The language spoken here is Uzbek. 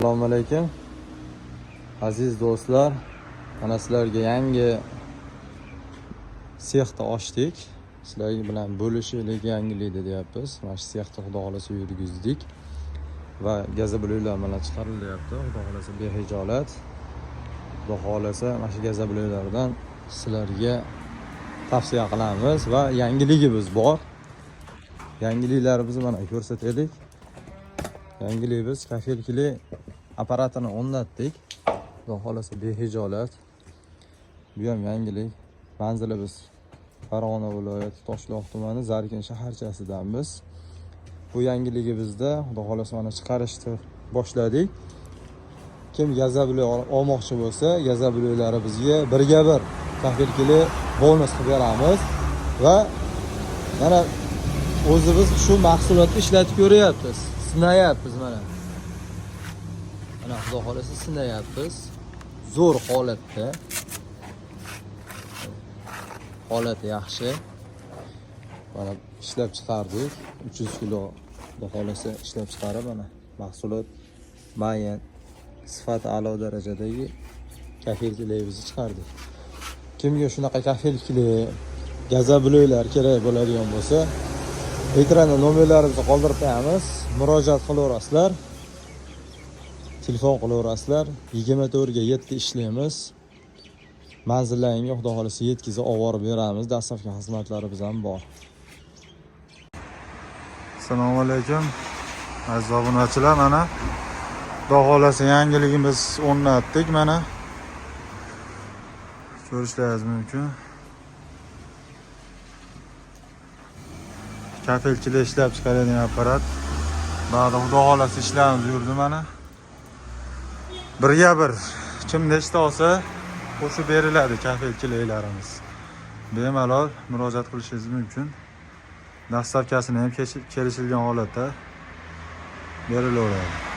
Assalomu alaykum, aziz do'stlar. Mana sizlarga yangi sexni ochdik. Sizlar bilan bo'lishaylik yangilikni deyapmiz. Mana shu sexni, xudo xohlasa, yurgizdik va газоблок mana chiqarilyapti. Xudo xohlasa, behijolat. Xudo xohlasa, mana shu газоблок lardan sizlarga tavsiya qilamiz va yangiligimiz bor. Yangiliklarimizni mana ko'rsataylik. Yangiligimiz кафель apparatini o'rnatdik. Xudo xohlasa, behijolat. Bu ham yangilik. Manzilimiz Farg'ona viloyati, Toshloq tumani, Zarkin shaharchasidamiz. Bu yangiligimizda, xudo xohlasa, mana chiqarishni boshladik. Kim газоблок olmoqchi bo'lsa, газоблок larimizga birga bir кафель bonus qilib beramiz va mana o'zimiz shu mahsulotni ishlatib ko'ryapmiz, sinayapmiz mana. Mana, xudo xohlasa, sinayapmiz. Zo'r holatda. Holati yaxshi. Mana ishlab chiqardik. 300 kilo, xudo xohlasa, ishlab chiqarib, mana mahsulot mayin, sifati a'lo darajadagi кафель larimizni chiqardik. Kimga shunaqa кафель, газоблок lar kerak bo'ladigan bo'lsa, ekranda nomerlarimizni qoldirib qo'yamiz. Murojaat qilaverasizlar. Telefon qilaverasizlar. 24 ga 7 ishlaymiz. Manzillaringga, xudo xohlasa, yetkazib olib borib beramiz. Доставка xizmatlarimiz ham bor. Assalomu alaykum, aziz obunachilar. Mana, xudo xohlasa, yangiligimiz o'rnatdik, mana ko'rishlaringiz mumkin. Kafelchilar ishlab chiqaradigan apparat. Ba'da, xudo xohlasa, ishlarimiz yurdi mana. Birga bir kim nechta olsa, qo'shib beriladi кафель larimiz. Bemalol murojaat qilishingiz mumkin. Доставка sini ham kelishilgan holatda berilaveradi.